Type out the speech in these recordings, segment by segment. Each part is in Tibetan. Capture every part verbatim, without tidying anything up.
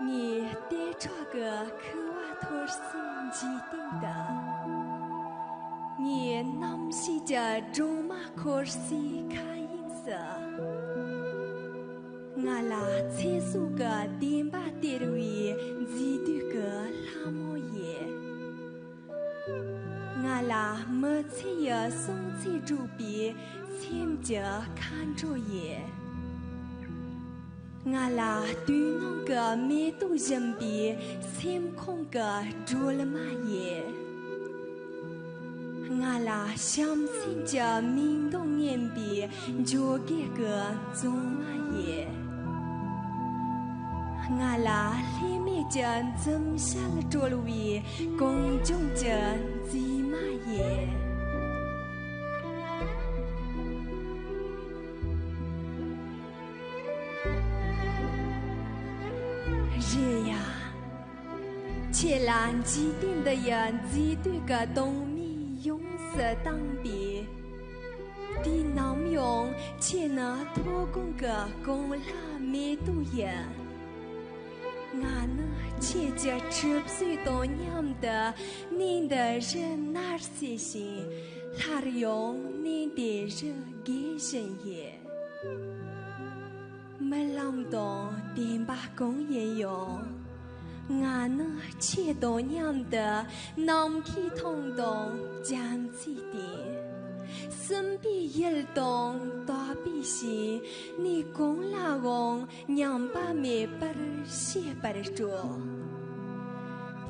ངའི་ལྟེ་ཁྲག་གི་ཁུ་བ་འཐོར་སའི་འཇིག་རྟེན་དུ། ངའི་རྣམ་ཤེས་ཀྱི་སྒྲོན་མ་འཁོར་སའི་མཁའ་དབྱིངས་སུ། ང་ལ་ཚེ་སྲོག་གི་བདེན་པ་སྟེར་བའི་མཛེས་སྡུག་གི་ལྷ་མོ་ཡིན། ང་ལ་མི་ཚེ་ཡི་སོང་ཚེ་སྒྲུབ་པའི་སེམས་ཀྱི་མཁའ་འགྲོ་ཡིན། ང་ལ་དུས་ནམ་གྱི་མེ་ཏོག་བཞིན་པའི་སེམས་ཁོང་གི་སྒྲོལ་མ་ཡིན། ང་ལ་བྱམས་སེམས་ཀྱི་མིག་མདངས་སྔོན་པའི་འཇོ་སྒེག་གི་བཙོན་མ་ཡིན། ང་ལ་ལྷད་མེད་ཀྱི་འཛུམ་ཞལ་སྤྲོ་བའི་གངས་ལྗོངས་ཀྱི་མཛེས་མ་ཡིན། རེད་ཡ། ཁྱེད་ལ་འཇིག་རྟེན་འདི་ཡི་མཛེས་སྡུག་གི་གདོང་མིག་ཡོངས་སུ་དྭངས་པས། དུས་ནམ་ཡང་ཁྱེད་ནི་མཐོ་སྒང་གི་གངས་ལྷ་མེ་ཏོག་ཡིན། ང་ནི་ཁྱེད་ཀྱི་ཁྲུས་གསོལ་དང་མཉམ་དུ་གནས་འདི་རུ་ནར་སོན་ཞིང་། སླར་ཡང་གནས་འདི་རུ་རྒས་བཞིན་ཡིན། རྨི་ལམ་དང་བདེན་པ་གང་ཡིན་ཡང་། ང་ནི་ཁྱེད་དང་མཉམ་དུ་ནམ་མཁའི་མཐོངས་དང་རྒྱ་མཚོའི་གཏིང་། སྲིན་པོའི་ཡུལ་དང་དག་པའི་ཞིང་། གནས་གང་ལའང་ཉམས་པ་མེད་པར་གཤེགས་པར་སྤྲོ།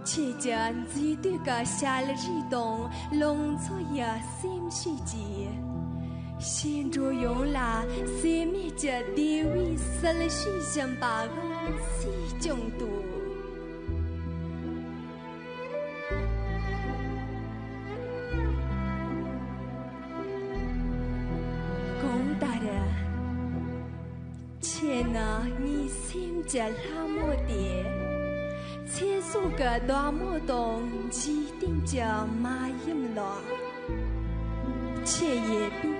ཁྱེད་ཀྱི་མཛེས་སྡུག་གི་ཞལ་རས་དང་ལང་ཚོ་ཡི་སེམས་ཤུགས་ཀྱིས། གཤེད་འགྲོ་ཡོངས་ལ་ཟད་མེད་ཀྱི་བདེ་བའི་བསིལ་ཞིང་ཞིམ་པ་དབང་སའི་ལྗོངས་དུ། གང་ལྟར། ཁྱེད་ནི་ངའི་སེམས་ཀྱི་ལྷ་མོ་སྟེ། ཚེ་སྲོག་གི་བདག་མོ་དང་འཇིག་རྟེན་གྱི་མ་ཡུམ་ལགས། ཁྱེད་ཡོད་པས་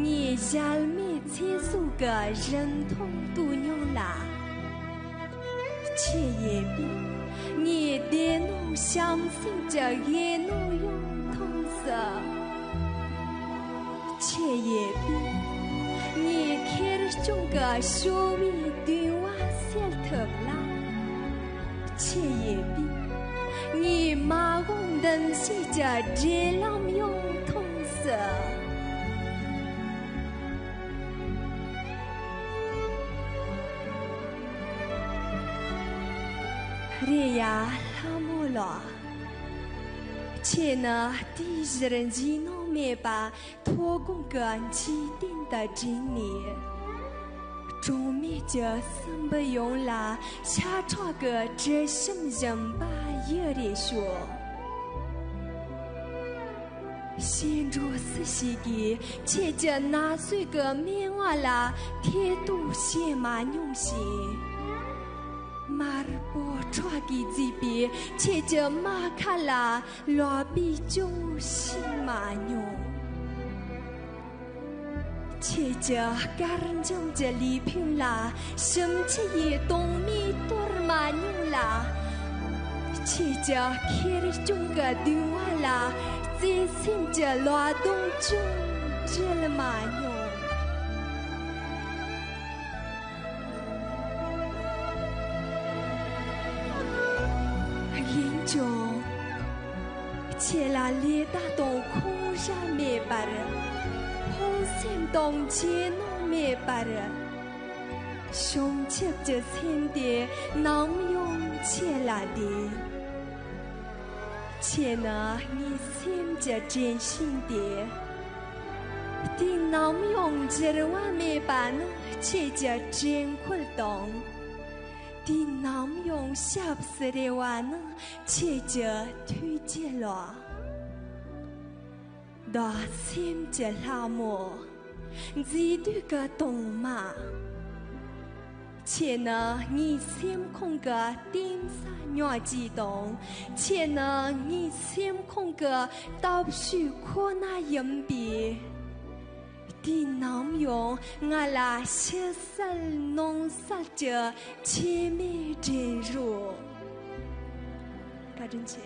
ངའི་གཞལ་མེད་ཚེ་སྲོག་གི་རིན་ཐང་རྟོགས་མྱོང་ལ། ཁྱེད་ཡོད་པས་ངའི་བདེ་སྣང་བྱམས་སེམས་ཀྱི་ཡིད་སྣང་ཡང་མཐོང་སྲིད། ཁྱེད་ཡོད་པས་ངའི་ཁེར་རྐྱང་གི་སྐྱོ་བའི་གདུང་བ་སེལ་ཐུབ་ལ། ཁྱེད་ཡོད་པས་ངའི་མ་འོངས་འདུམ་བྱེད་ཀྱི་བགྲོད་ལམ་ཡང་མཐོང་སྲིད། རེད་ཡ། ལྷ་མོ་ལགས། ཁྱེད་ནི་དུས་བཞིར་འཇིགས་སྣང་མེད་པ་མཐོ་སྒང་གི་འཇིག་རྟེན་དུ་བསྒྲིགས་ནས། གྲངས་མེད་ཀྱི་སྲིན་འབུ་ཡོངས་ལ་ཤ་ཁྲག་གི་དྲི་ཞིམ་བཞིན་པ་ཡི་རེ་ཞོག། གཤེད་འགྲོ་སུ་ཞིག་གིས་ཁྱེད་ཀྱི་ན་ཟུག་གི་སྨྲེ་སྔགས་ལ་ཐེ་གཏོགས་བྱེད་མ་མྱོང་ཞིང་། དམར་པོ་ཁྲག་གིས་བརྫིས་པའི་ཁྱེད་ཀྱི་རྨ་ཁ་ལ་ལག་པས་ཀྱང་བྱུག་མ་མྱོང་། ཁྱེད་ཀྱི་དཀར་འཇམ་གྱི་ལུས་ཕུང་ལ་ཞིམ་ཆུ་ཡིས་དྭངས་མས་གཏོར་མ་མྱོང་ལ། ཁྱེད་ཀྱི་ཁེར་རྐྱང་གི་གདུང་བ་ལ་བརྩེ་སེམས་ཀྱི་ལག་རྡུང་ཅང་སྦྲེལ་མ་མྱོང་། ཡིན་ཀྱང་། ཁྱེད་ལ་ལེ་བདའ་དང་འཁོན་ར་མེད་པར། ཕངས་སེམས་དང་འཇིགས་སྣང་མེད་པར། བྱང་ཆུབ་ཀྱི་སེམས་དེ་ནམ་ཡང་ཁྱེད་ལ་ལྡན། ཁྱེད་ནི་ངའི་སེམས་ཀྱི་དྲན་ཤིང་སྟེ། དུས་ནམ་ཡང་འགྱུར་བ་མེད་པ་ནི་ཁྱེད་ཀྱི་དྲན་སྐུལ་དང་། དུས་ནམ་ཡང་སྐྱབས་སུ་རེ་བ་ནི་ཁྱེད་ཀྱི་ཐུགས་རྗེ་ལགས། བདག་སེམས་ཀྱི་ལྷ་མོ། མཛེས་སྡུག་གི་དྭངས་མ། ཁྱེད་ནི་ངའི་སེམས་ཁོང་གི་ལྟེམ་ས་ཉག་གཅིག་དང་། ཁྱེད་ནི་ངའི་སེམས་ཁོང་གི་སྟོབས་ཤུགས་ཁོ་ན་ཡིན་པས། ཡིན་ནམ་ཡང་ང་ལ་ཕྱི་གསལ་ནང་གསལ་གྱི་ཆེས་མེད་འདྲེན་རོགས། བཀའ་དྲིན་ཆེ།